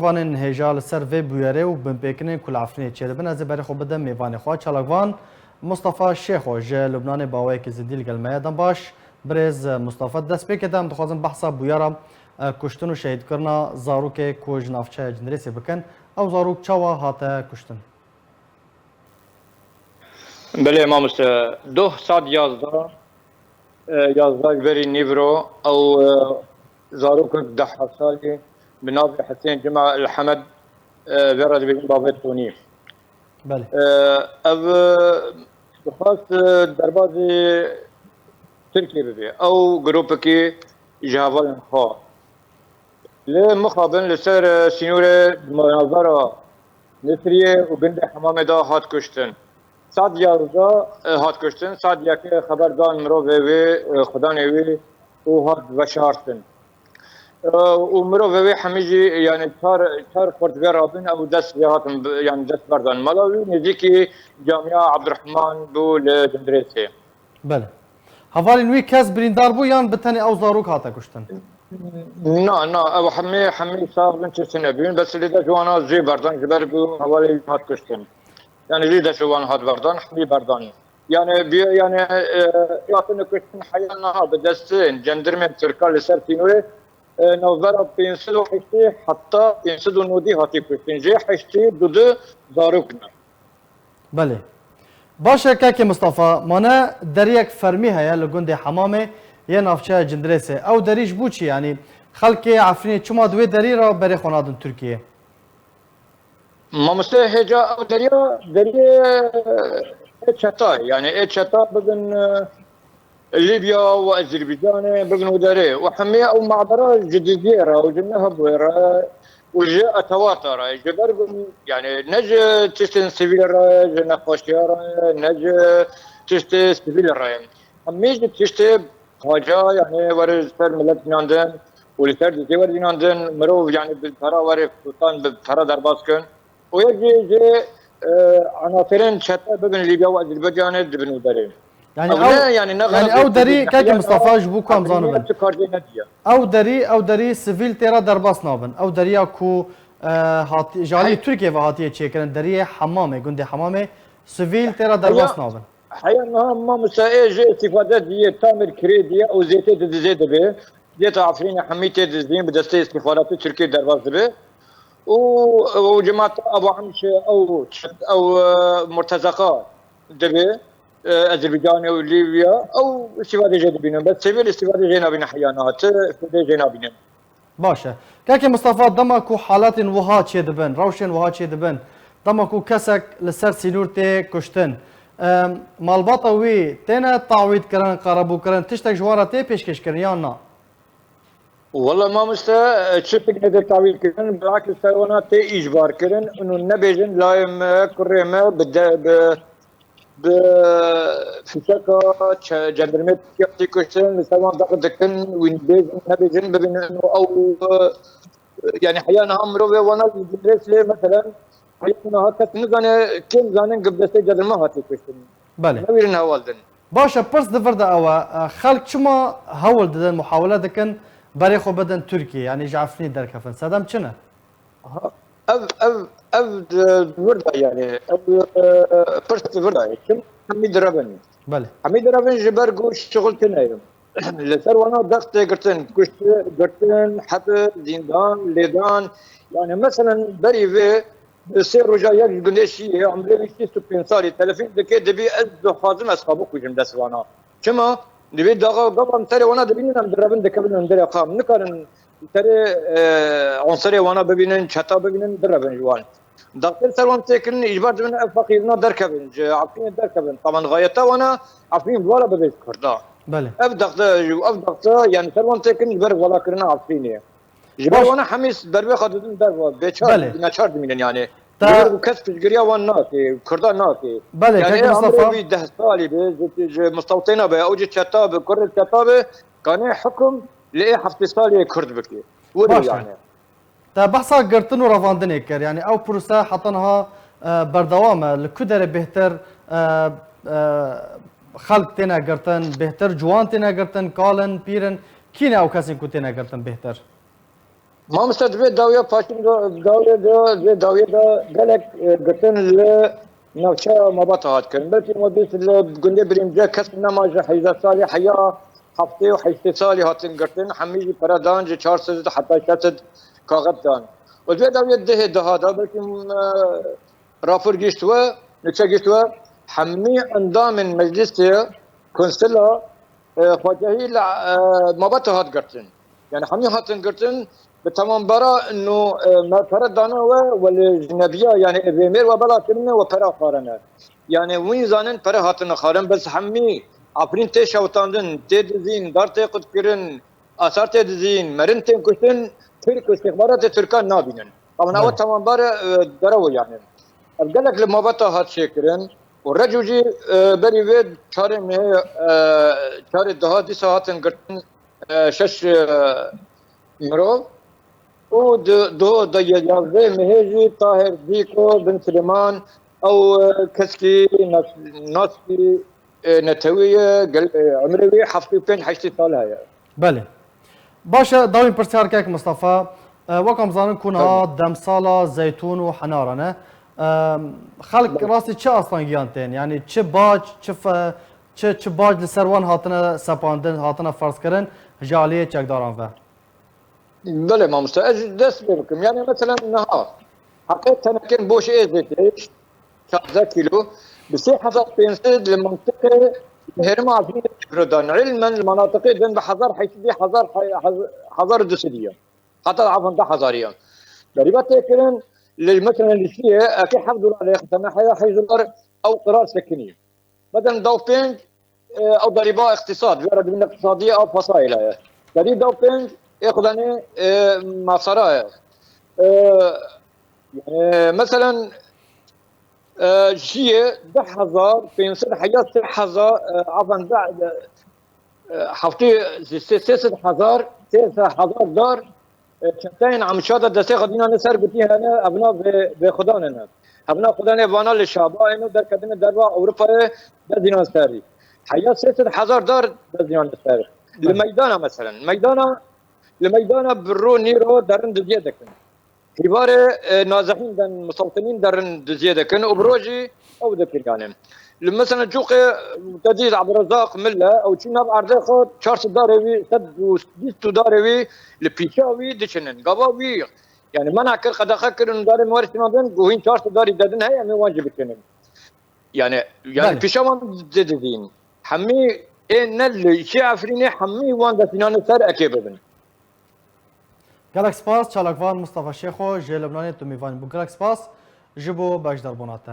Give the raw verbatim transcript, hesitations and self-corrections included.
Vanên hêja li ser vê bûyerê û binpêkinên ku li Efrînê çêdibin, ez ê berê xwe bidim mêvanê xwe. Çalakvan Mustafa Şêxo ji Lubnanê bi awayekî zindî li gel me ye. Dem baş, birêz Mustafa. Destpêkê de em dixwazin behsa bûyera, e, kuştin û şehîdkirina zarokê ku ji navçeya Cindirêsê bikin. Ew zarok çawa hate kuştin? Belê mamoste, doh sed yazdeh, e, yazdeh berî nîvro ew, e, zarokek deh salî bi navê Hesên Cuma El Hemed, e, vê re dibêjin Bavê Tonî. Belê. E, ev, e, dixwest, e, derbazî Tirkiyê bibe. Ew grûpekî ji hevalên xwe. Li mixabin li ser, e, sînorê di navbera Nisriyê û gundê Hemamê de hat kuştin. Sed yazdeh, e, hat kuştin, sed yekê xeber dan mirovê wê, e, xudanê wî û hat veşartin. E, û mirovê wê hemî jî, yani çar, çar xurt vê rabin, ew dest vê hatin bi, yani dest berdan mala wî, nêzîkî camiya Abdurrahman bû li Cindirêsê. Belê. Hevalên wî kes birîndar bû yan bi tenê ew zarok hate kuştin? Na, na, ew hemî, hemî sax bin, tiştî nebûn. Bes lê de ji wana jê berdan, ji ber ku hevalê wî hat kuştin. Yani jî de ji wan hat berdan, hemî berdan. Yani bi, yani, e, hatine kuştin heya niha bi destên cendirmên Tirka li ser sînorê, e, navbera pênc sed û heştê heta pênc sed û nodî hatî kuştin. Jê heştê du du zarok ne. Belê. Baş e, kekê Mistefa, mane deriyek fermî heye li gundê Hemamê yê navçeya Cindirêsê. Ew derî ji bo çi? Yanî xelkê Efrînê çima di wê derî re berê xwe nadin Tirkiyê? Mamoste hêja ew deriya, deriyê, ê çeta ye. Yani ê çeta bibin, e, Lîbya û Ezerbaycanê bibin û derê. Û hemî ew mabera ji diziyê re û ji nehebûyê re û ji etewata re. Ji ber ku, yani ne ji tiştên sivîl re, ji nexweşiya re, ne ji tiştê sivîl re. Hemî ji tiştê paca, yani were ji ser milet înandin û li ser diziyê were înandin. Mirov yani bi para were kutan bi para derbas kin. Û yek jî ji, e, enaserên çete bibin Lîbya û Ezerbaycanê dibin û derê. Yani ew ne, yani ne yani ew derî, kekê Mistefa, ji bo ku em zanibin. Çi kar jê nediye. Ew derî, ew derî sivîl tê re derbas nabin. Ew deriya ku, e, hat-, ji alî Tirkiyê ve hatiye çêkirin, deriyê Hemamê, gundê Hemamê, sivîl tê re derbas nabin. Heya niha mamoste ê jê îstîfade diye, tamir kirê diye û zêtê di dizê dibe. Zêta Efrînê hemî tê dizdîn, bi destê îstîxbaratê Tirkiyê derbas dibe. Û, û cemaeta Abu Emşê, ew çet, ew, e, murtezeqa dibe, e, Ezerbaycanê û Lîbya, ew îstîfadê jê dibînin. Bes sivîl îstîfadê jê nabînin heya niha. Ti fêdê jê nabînin. Baş e. Kekê Mistefa, dema ku halatên wiha çêdibin, rewşên wiha çêdibin, dema ku kesek li ser sînor tê kuştin, em, malbata wî têne tawîd kirin, qerebû kirin, tiştek ji wan re tê pêşkêş kirin yan na? Wela mamoste, çi fikre de tawîl kirin, bilakis ser wana tê îcbar kirin, û nebêjin layê me, kurê me, bi de, bi, bi fişeka çe-, cendirmê Tirkiye tê kuştin, li ser wan deq dikin, wî bêjin, nebêjin, bibînin û ew, yani heya niha mirovê wana ji Cindirêsê, mesela, heya niha kes nizane, kêm zanin ku bi destê cendirme hatî kuştin. Belê. Newîrin heval din. Baş e, pirs di vir de ew e, e, xelk çima hewl didin, muhawele dikin, berê xwe bidin Tirkiyê, yanî ji Efrînê derkevin? Sedem çi ne? Ha, ev, ev, ev di vir de, yani, ev, e, pirs di vir de ye. Çim hemî direvin. Belê. Hemî direvin ji ber ku şixul tune ye. Li ser wana dex tê girtin, kuşt girtin, hebe, zîndan, lêdan. Yani, meselen, berî vê, Bi sê roja yek ji gundê şiyê, emrê wî şîst û pênc salî, telefîn dike, dibî ez dixwazim ez xwe bikujim dest vana. Çima? Dibî daxa gava em serê wana dibînin, em direvin dikevin hundirê xwe. Em nikarin serê, e, onserê wana bibînin, çeta bibînin, birevin ji wan. Daxtir ser wan têkirin, îcbar dibin ev feqîrina derkevin, ji Efrînê derkevin. Taban xayeta wana Efrîn vala bibe ji Kurda. Belê. Ev daxte, ev daxte, yani ser wan têkirin ji ber vala kirina Efrînê. Ji ber wana hemî ber vê xwe didin derve, bêçar, neçar dimînin yani. Ji ber ku kes piştgiriya wan nake, Kurda nake. Belê, yani kek Mistefa. Wî deh salî be, ji, ji mistewtêna be, ew ji çeta be, kurê çeta be, kanê hukm li ê heftê salî Kurd bike. Were yani. Te behsa girtin û revandinê kir. Yani ew prose heta niha, e, berdewam e. Li ku derê bêhtir, e, e, xelk têne girtin, bêhtir ciwan têne girtin, kal in, pîr in? Kî ne ew kesên ku têne girtin bêhtir? Mamoste, di vê dawiya paşîn de, dawiya de, di vê dawiyê de gelek, e, girtin li navçeya Mabata hat kirin. Belkî me bîst li gundê Birîmce kes nema ji heyzdeh salî heya heftê û heştê salî hatin girtin. Hemî jî pere dan, ji çar sed heta şeş sed kaxet dan. Û di vê dawiyê dihê daha de belkî, e, rapor gihişt we, nûçe gihişt we, hemî endamên meclisê, konsila, e, xwecehî li, e, Mabata hat girtin. Yani hemî hatin girtin, bi temambara ino, e, me pere dane we, welê ji nebiya, yani vê mêr we bela kirine we pere xwarine. Yani wîn zanin pere hatine xwarin, bes hemî Efrîn tê şewitandin, tê dizîn, dar tê qutkirin, asar tê dizîn, merin tên kuştin, Tirk û îstixbaratê Tirkan nabînin. Ew nawe Belê. Temambare, e, derew yani. Ev gelek li Mabata hat çêkirin û Reco jî, e, berî vê çarê mehê, e, çarê daha dîsa hatin girtin, e, şeş, e, mirov û di, do de ye-, yazdeh mehê jî Tahir Dîko bin Silêman, ew, e, keskî nas-, naskî, e, netewî ye, gel, e, emrê wî heftê û pênc heştê sal heye. Belê. Baş e, dawîn pirsyarkek Mistefa. E, wek em zanin ku niha Tabii. demsala zeytûn û henara ne. E, xelk Belê. rastî çi astangiyan tên? Yani çi bac, çi fe, çi, çi bac li ser wan hatine sepandin, hatine ferzkirin ji aliyê çekdaran ve? Belê mamoste, ez dest pê bikim. Yani mesela niha heqê tenekên boş êzê tê, çardeh kilo, bi sê hezar pênc sed li mantiqê herêma Efrînê têkrodan. Îlmen li manatiqê din bi hezar heşt sed, hezar, hezar du sed ye. Heta afan du hezar ye. Derîba tê kirin, li mesela li şiyê, ekê heft dolar lê xitene heya heşt dolar, ew qirar sekinî. Bedel daw pênc, e, ew derîba îqtîsad, vera dibin îqtîsadî ew fasayla ye. Derî daw pênc, ê xudanê, e, masara ye. E, yani, meselen, e, şiyê deh hezar pênc sed heya sê hezar, e, afan, de, e, heftê, sê sed hezar, sê sed hezar dar, e, çenteyên emşa de destê xwe dînane ser gotî hene, evna vê, vê xudan hene. Evna xudanê vana li Şaba hene, derketine derva Ewropayê, de dînan serî. Heya sê sed hezar dar de dînane ser. Li Belê. meydana meselen. Meydana, li meydana bi ro nîro derin diziyê dikin. Hîvarê, e, nazehîn den, musaltinîn derin diziyê dikin û bi rojî ew dikin yani. Li mesela Coqê te dît Abdurrezzaq Mille, ew çû nav erdê xwe, çar sed darê wî, sed û bîst darê wî li pîça wî diçinin. Gava wî, yani mena kir, qedexe kirin û darê me were şinandin, ku hîn çar sed darî dedin heye, em ê wan jî biçinin. Yani, yani Belê. pîça wan didin. Hemî ê ne li şê Efrînê hemî wan destînanê ser ekê bibin. Gelek spas, çalakvan Mustafa Şêxo ji Lebnanê tu mêvan bû. Gelek spas ji bo beşdarbûna te.